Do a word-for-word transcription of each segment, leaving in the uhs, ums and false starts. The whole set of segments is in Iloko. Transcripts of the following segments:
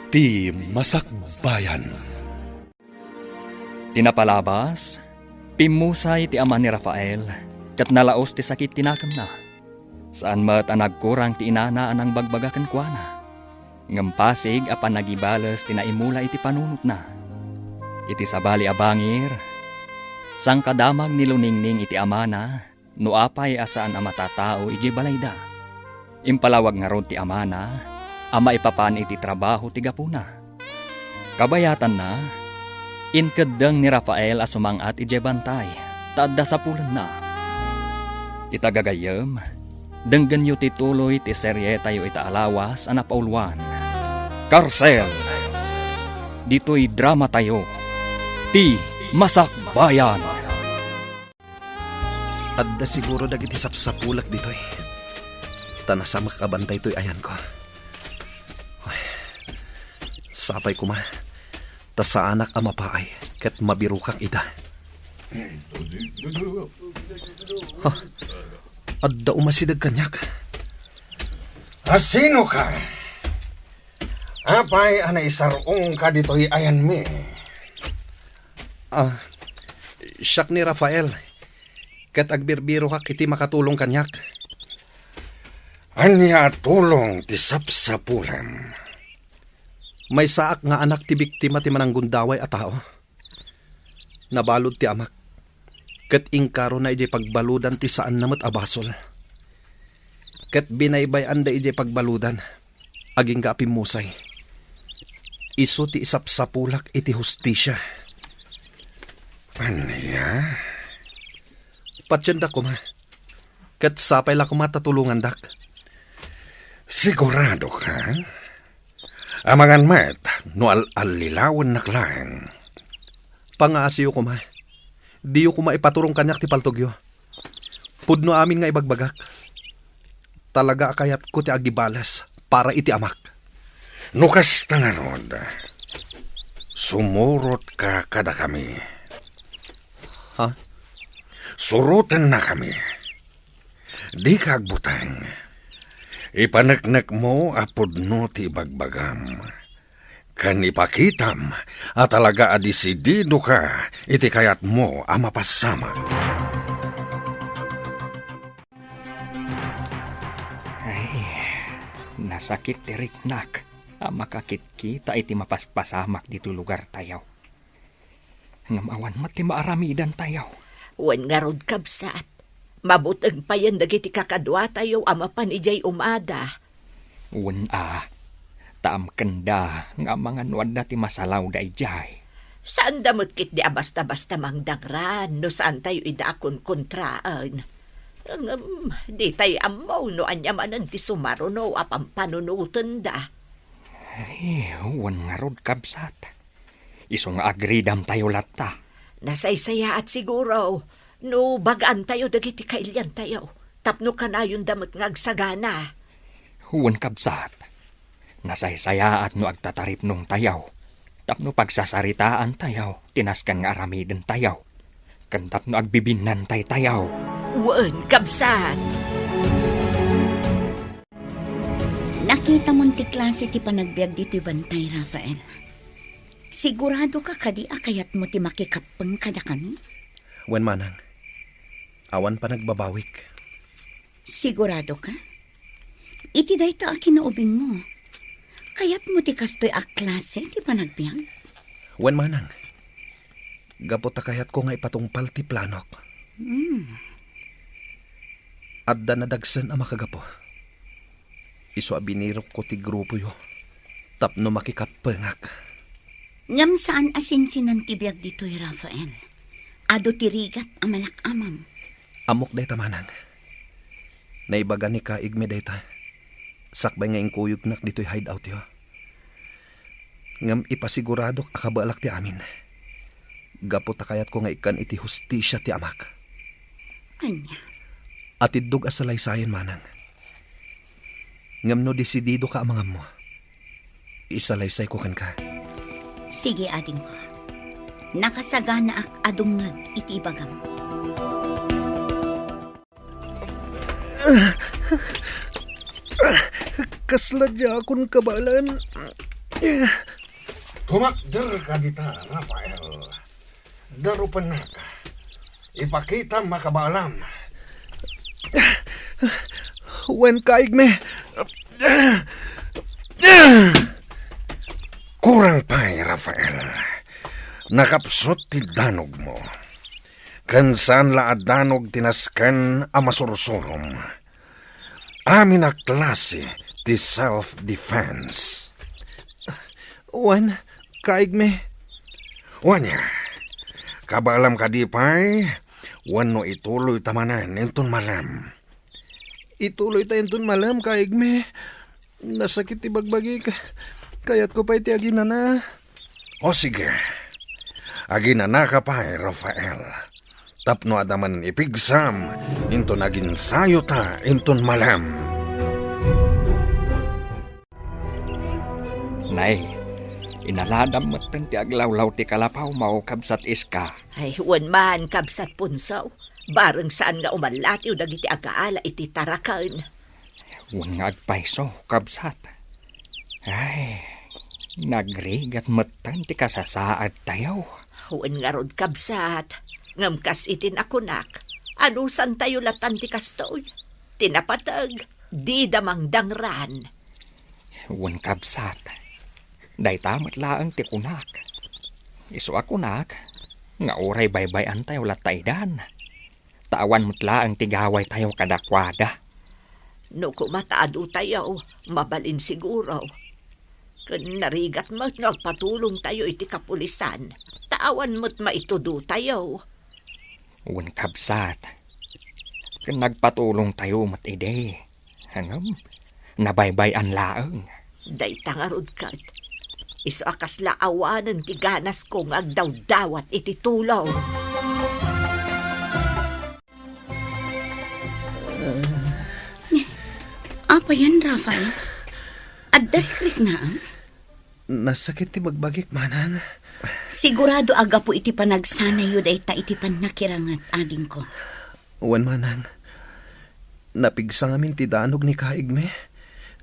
Ti Masakbayan. Ti napalabas, pimmusay ti ama ni Rafael, ket nalaos ti sakit ti nakemna. Saan met a nagkurang ti inana a nangbagbaga kenkuana. Ngem pasig a panagibales ti naimula iti panunotna. Iti sabali a bangir, sangkadamag ni Luningning iti amana, no apay a saan a matatao idiay balayda. Impalawag ngarud ti amana a maipapan iti trabaho ti gapuna. Kabayatanna, inkeddeng ni Rafael a sumang-at idiay bantay ta adda sapulenna. Ita gagayyem, denggenyo ti tuloy ti serietayo ita a lawas a napauluan, Karsel. Ditoy dramatayo, Ti Masakbayan. Adda siguro dagiti sapsapulak ditoy. Ta nasamak a bantay toy ayanko. Ay, sapay koma, ta saanak a mapaay ket mabirokak ida. Ha? Adda umasideg kaniak. A sino ka? Apay a naisar-ongka ditoy ayanmi? Ah, siak ni Rafael, ket agbirbirokak iti makatulong kaniak. Ania a tulong ti sapsapulam? Maysaak nga anak ti biktima ti mananggundaway a tao. Nabalud ti amak, ket inkarona idiay pagbaludan ti saanna met a basol. Ket binaybay-anda idiay pagbaludan, agingga a pimmusay. Isu ti isapsapulak iti hustisia. Ania? Patiendak koma, ket sapay la koma ta tulongandak. Sigurado ka? Amangan met no al-allilawennak laeng. Pangaasiyo koma. Diyo koma ipaturong kaniak ti paltogyo. Pudno amin nga ibagbagak. Talaga a kayatko ti agibales para iti amak. No kasta ngarud, sumurotka kadakami. Ha? Surotennakami. Dika agbuteng. Ipaneknekmo a pudno ti ibagbagam. Ken ipakitam a talaga a disididoka iti kayatmo a mapasama. Ay, nasakit ti riknak a makakitkita iti mapaspasamak ditoy lugartayo. Ngem awan met ti maaramidantayo. Wen ngarud, kabsat, mabuteng payen dagiti kakaduatayo a mapan idiay umada. Wen a, ta amkenda nga amangan no adda ti masalawda idiay. Saanda met ketdi a basta-basta mangdangran no saantayo ida a kunkontraen. Ngem, ditay ammo no ania manen ti sumaruno a pampanunotenda. Ay, wen ngarud, kabsat. Isu nga agridamtayo latta. Nasaysayaat siguro no bagaantayo dagiti kailiantayo tapno kanayonda met nga agsagana. Wen, kabsat, nasaysayaat no agtataripnongtayo tapno pagsasaritaantayo ti nasken nga aramidentayo ken tapno agbibinnantaytayo. Wen, kabsat. Nakitamon ti klase ti panagbiag ditoy bantay, Rafael. Siguradoka kadi a kayatmo ti makikappeng kadakami? Wen, manang. Awan panagbabawik. Siguradoka? Iti dayta a kinaubingmo, kayatmo ti kastoy a klase ti panagbiag? Wen, manang. Gapu ta kayatko nga ipatungpal ti planok. Hmm. Adda nadagsen a makagapu. Isu a binirokko ti grupoyo tapno makikappengak. Ngem saan a sinsinan ti biag ditoy, Rafael. Adu ti rigat a malak-amam. Ammok dayta, manang. Naibaga ni Kaigme dayta sakbay nga inkuyognak ditoy hideoutyo. Ngem ipasiguradok a kabaelak ti amin. Gapu ta kayatko nga ikkan iti hustisia ti amak. Ania? Atiddog a salaysayen, manang. Ngem no disididoka a mangammo, isalaysayko kenka. Sige, adingko. Nakasaganaak a dumngeg iti ibagam. Kasla diakon kabaelan. Kumakder ka dita, Rafael. Darupennaka. Ipakitam a kabaalam. Wen, kaigmi. Kurang pay, Rafael. Nakapsut ti danogmo. Ken saan la a danog ti nasken a masursurom. Amin a klase ti self-defense. Wen, kaigmi. Wen, kabaalam kadi pay, wenno ituloyta manen inton malem? Ituloyta inton malem, kaigmi. Nasakit ti bagbagik. Kayatko pay ti aginana. O sige, aginanaka pay, Rafael, tapno adda manen ipigsam inton aginsayota inton malem. Nay, inaladam metten ti aglawlaw ti kalapawmo, Kabsat Iska. Ay, wen man, Kabsat Punso. Bareng saan nga umallatiw dagiti agaala iti taraken. Wen nga agpayso, kabsat. Ay, nagrigat metten ti kasasaadtayo. Wen ngarud, kabsat, ngem kas iti nakunak, anusantayo latan ti kastoy. Ti napateg, dida mangdangran. Wen, kabsat, dayta met laeng ti kunak. Isu a kunak nga uray baybay-antayo latta idan, ta awan met laeng ti gawaytayo kadakuada. No koma ta adutayo, mabalin siguro. Ken narigat met no agpatulongtayo iti kapulisan, ta awan met maitudotayo. Wen, kabsat, ken nagpatulongtayo met idi. Ngem, nabaybay-an laeng. Dayta ngarud ket, isu a kasla awanen ti ganasko nga agdawdawat iti tulong. Apayen, Rafael? Adda rikriknaem? Nasakit ti bagbagik, manang. Sigurado a gapu iti panagsanayo dayta iti pannakiranget, adingko. Wen, manang. Napigsa ngamin ti danog ni kaigmi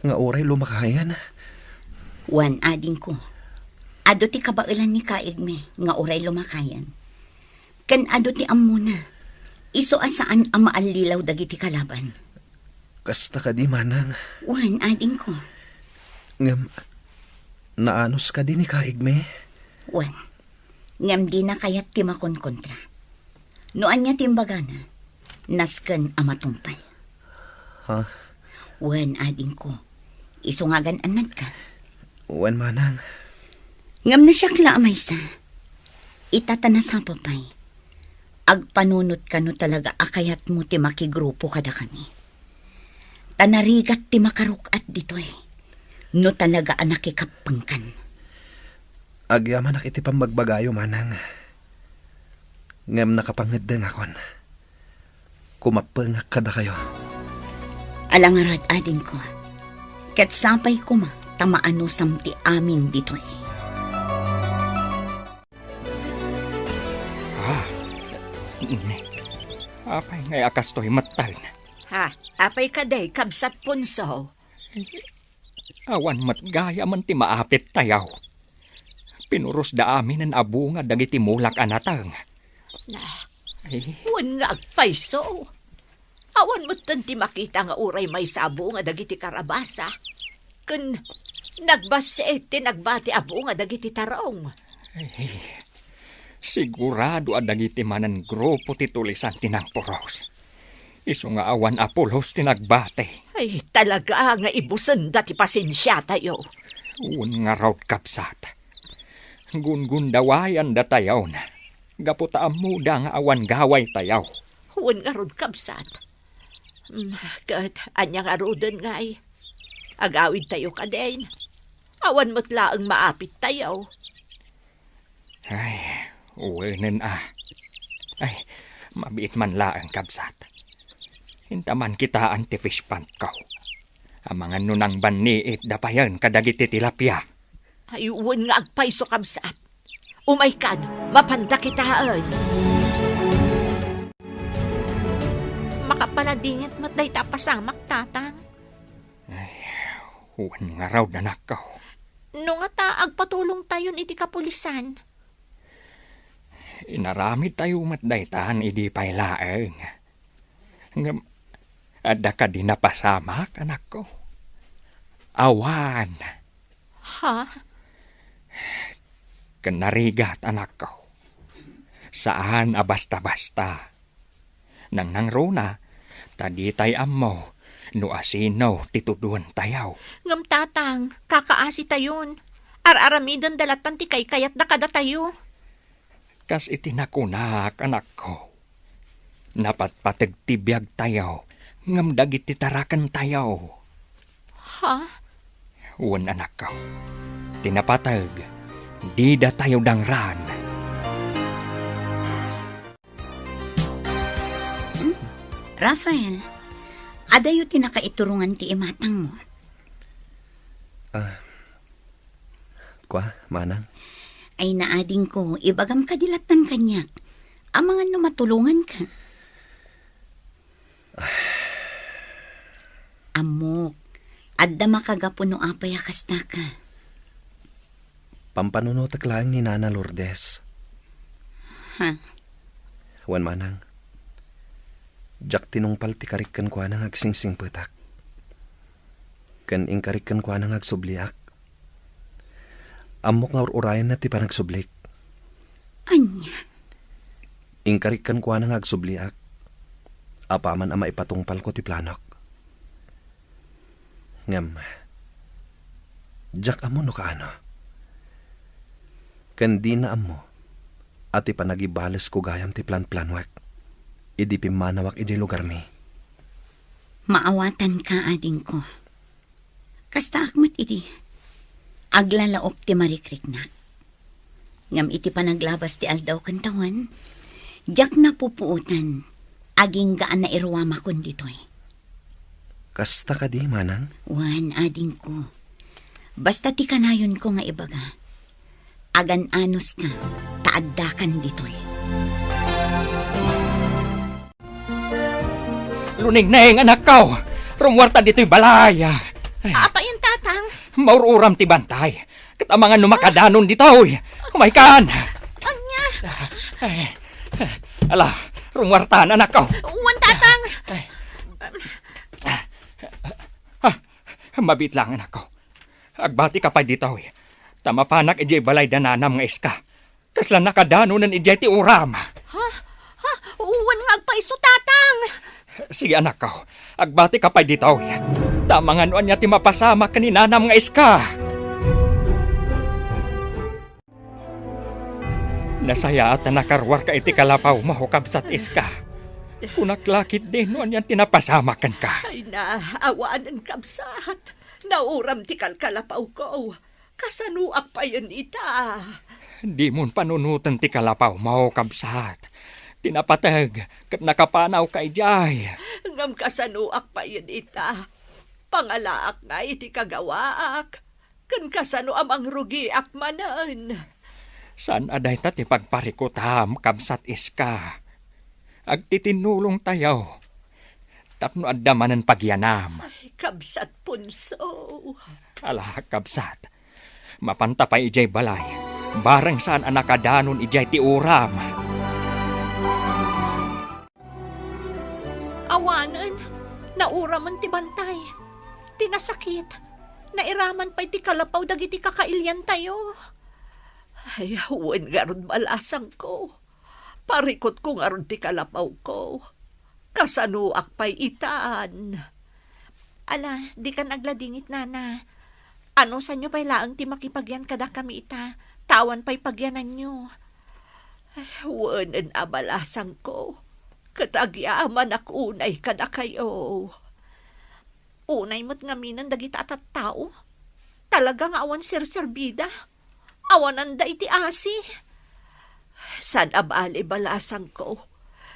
nga uray lumakayen. Wen, adingko. Adu ti kabaelan ni kaigmi nga uray lumakayen. Ken adu ti ammona. Isu a saan a maallilaw dagiti kalaban. Kasta kadi, manang? Wen, adingko. Ngem, naanus kadi ni kaigmi? Wen. Ngem dina kayat ti makonkontra. No ania ti imbagana, nasken a matungpal. Ha? Wen, adingko. Isu nga agan-annadka. Wen, manang. Ngem no siak la a maysa, ita ta nasapa pay, agpanunotka no talaga a kayatmo ti makigrupo kadakami. Ta narigat ti makaruk-at ditoy, no talaga a nakikappengkan. Agyamanak iti pammagbagayo, manang. Ngem nakapangeddengakon. Kumappengak kadakayo. Ala ngarud, adingko. Ket sapay koma ta maanusam ti amin ditoy. Ah, ne. Apay ngay a kastoy metten? Ha, apay kadi, Kabsat Punso? Awan met gayamen ti maapittayo. Pinurosda aminen a bunga dagiti mulak a nateng. Na, Ay. Wen nga agpayso. Awan metten ti makita nga uray maysa a bunga dagiti karabasa. Ken nagbassit ti nagbati a bunga dagiti tarong. Ay, sigurado a dagiti manen grupo ti tulisan ti nangpuros. Isu nga awan a pulos ti nagbati. Ay, talaga nga ibusenda ti pasensiatayo. Wen ngarud, kabsat. Gungundawayandatayon gapu ta ammoda nga awan gawaytayo. Wen ngarud, kabsat. Mm, ket ania ngaruden ngay? Agawidtayo kadin. Awan met laeng maapittayo. Ay, wenen a. Ay, mabiit man laeng, kabsat. Inta man kitaan ti fish pond ko. Amangan no nangbanniit da payen kadagiti tilapia. Ay, wen nga agpayso, kabsat. Umaykan, mapanda kitaen. Makapaladingit met dayta a pasamak, tatang. Ay, wen ngarud, anakko. No ngata, agpatulongtayon iti kapulisan. Inaramidtayo met daytan idi pay laeng. Ngem adda kadi napasamak, anakko? Awan. Ha? Ken narigat, anakko. Saan a basta-basta. Nangnangruna, ta ditay ammo no asino ti tuduentayo. Ngem, Tatang, kakaasitayon. Ar-aramidenda lattan ti kaykayatda kadatayo. Kas iti nakunak, anakko, napatpateg ti biagtayo, ngem dagiti tarakentayo. Ha? Wen, anakko, ti napateg, didatayo dangran. Hmm? Rafael, adayo ti nakaiturongan ti imatangmo? Ah, kua, manang? Ay, naadingko, ibagam kadi lattan kaniak. Amangan no matulonganka. Ammok, adda makagapu no apay a kastaka. Pampanunotek laeng ni Nana Lourdes. Ha? Wen, manang, diak tinungpal ti karik kenkuana nga agsingsingpetak. Ken inkarik kenkuana nga agsubliak. Ammok nga ur-urayenna ti panagsublik. Ania? Inkarik kenkuana nga agsubliak, apaman a maipatungpalko ti planok. Ngem, diak ammo no kaano. Ken dina ammo a ti panagibalesko gayam ti planplanuek idi pimmanawak idiay lugarmi. Maawatanka, adingko. Kastaak met idi, aglalaok ti marikriknak. Ngem iti panaglabas ti aldaw ken tawen, diak napupuotan, agingga a nairuamakon ditoy. Kasta kadi, manang? Wen, adingko. Basta ti kanayonko nga ibaga, agan-anoska, ta addakan ditoy. Lunengneng, anakko! Rummuarta ditoy balay! Ay. Apay, Tatang? Maur-uram ti bantay. Ket amangan no makadanon ditoy. Umaykan! Ania? Ay. Ala, rummuartan, anakko. Wen, Tatang! Ay. Ah, mabiit lang, anakko. Agbatika pay ditoy. Ta mapanak idiay balay da nanam nga iska. Kasla nakadanonen idiay ti uram. Ha? Ha? Wen nga agpayso, Tatang! Sige, anakko. Agbatika pay ditoy. Ta amangan no ania ti mapasamak ken ni nanam nga iska. Nasayaat a nakaruarka iti kalapawmo, kabsat Iska. Kunak la ketdi no anian ti napasamak kenka. Ay na, awanen, kabsat. Nauram ti kalkalapawko. Kasanoak payen ita? Dimon panunoten ti kalapawmo, kabsat. Ti napateg ket nakapanawka idiay. Ngem kasanoak payen ita? Pangalaak ngay ti kagawaak, ken kasano a mangrugiak manen? Saan a dayta ti pagparikutam, kabsat Iska. Agtitinnulongtayo tapno adda manen pagyanam. Ay, kabsat Ponso. Ala, kabsat. Mapanta pay idiay balay. Bareng saan a nakadanon idiay ti uram. Awanen, nauramen ti bantay. Ti nasakit, nairaman pay ti kalapaw dagiti kakailiantayo. Ay, wen ngarud, balasangko. Parikutko ngarud ti kalapawko. Kasanoak pay itan? Ala, dikan agladingit, nana. Anusanyo pay laeng ti makipagyan kadakami ita, ta awan pay pagyananyo. Ay, wenen a balasangko, ket agyamanak unay kadakayo. Unay met ngamin dagita a tattao. Talaga nga awan serserbida. Awananda iti asi. Saan a bale, balasangko.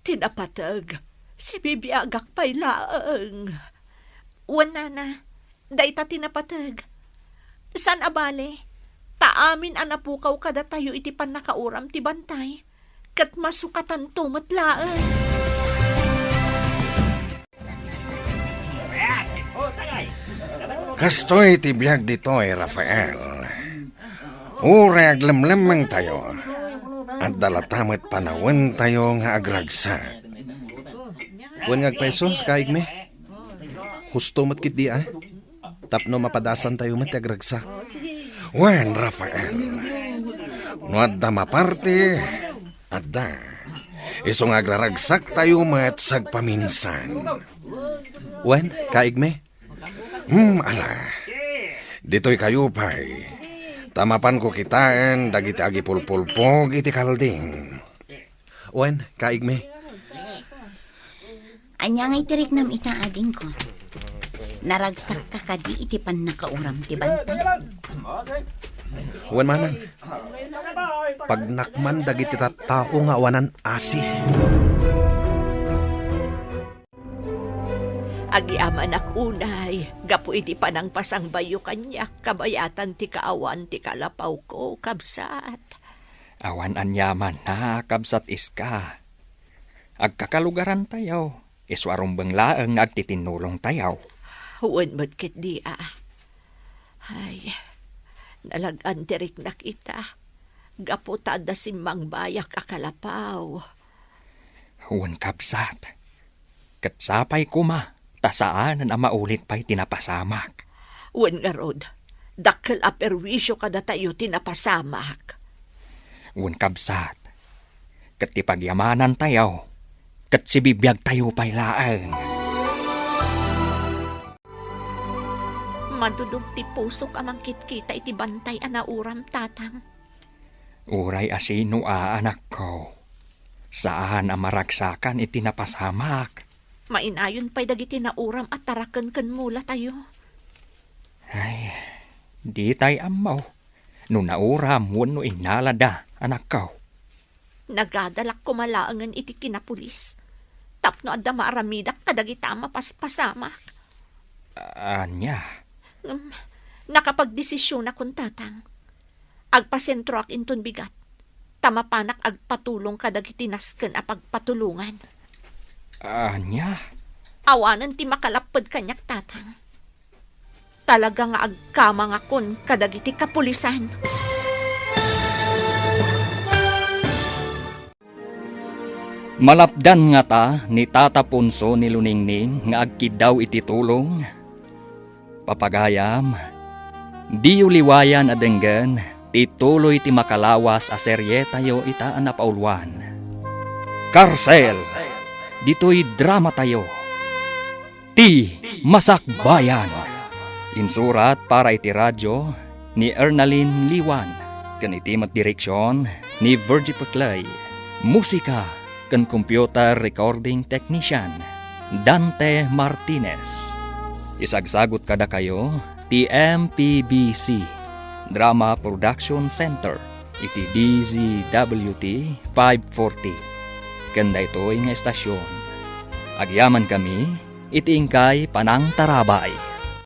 Ti napateg, sibibiagak pay laeng. Wen, nana, dayta ti napateg. Saan a bale, ta amin a napukaw kadatayo iti pannakauram ti bantay, ket masukatanto met laeng. Kastoy ti biag ditoy, Rafael. Uray aglemlemmengtayo, adda latta met panawentayo nga agragsak. Wen nga agpayso, kaigmi. Husto met ketdi, a? Tapno mapadasantayo met ti agragsak. Wen, Rafael, no adda maparti, adda. Isu nga agraragsaktayo met sagpaminsan. Wen, kaigmi? Hmm, ala. Ditoy kayo pay. Ta mapanko kitaen dagiti agipulpulpog iti kalding. Wen, kaigmi. Ania ngay ti riknam ita, adingko? Naragsakka kadi iti pannakauram ti bantay? Wen, manang. Pagnakman dagiti tattao nga awanan asi. Agyamanak unay gapu iti panangpasangbayo kaniak kabayatan ti kaawan ti kalapawko, kabsat. Awan aniamanna, kabsat Iska. Agkakalugarantayo, isu a rumbeng laeng nga agtitinnulongtayo. Wen met ketdi, a. Ay, nalag-an ti riknak ita, gapu ta adda simmangbayak a kalapaw. Wen, kabsat. Ket sapay koma, ta saanen a maulit pay ti napasamak. Wen ngarud, dakkel a perwisio kadatayo ti napasamak. Wen, kabsat, ket ti pagyamanantayo, ket sibibiagtayo pay laeng. Madudog ti pusok a mangkitkita iti bantay a nauram, tatang. Uray a sino a, anakko, saan a maragsakan iti napasamak. Mainayon pay dagiti nauram a taraken ken mulatayo. Ay, ditay ammo no nauram wenno innalada, anakko. Nagadalak koma laengen iti kinapulis tapno adda maaramidak kadagita a mapaspasamak. Ania? Ngem, nakapagdesisionakon, tatang. Agpasentroak inton bigat, ta mapanak agpatulong kadagiti nasken a pagpatulongan. Ania? Awanen ti makalapped kaniak, tatang. Talaga nga agkamangakon kadagiti kapulisan. Malapdan ngata ni Tata Ponso ni Luningning nga agkiddaw iti tulong? Papagayam, diyo liwayan a denggen ti tuloy ti makalawas a serietayo ita a napauluan. Karsel, ditoy dramatayo. Ti Masakbayan. Insurat para iti radyo ni Ernalyn Liwan, ken iti met direksion ni Virgie Peclay. Musika ken computer recording technician, Dante Martinez. Isagsagut kadakayo ti M P B C Drama Production Center iti D Z W T five forty. Ken daytoy nga estasion, agyamankami iti inkay panangtarabay.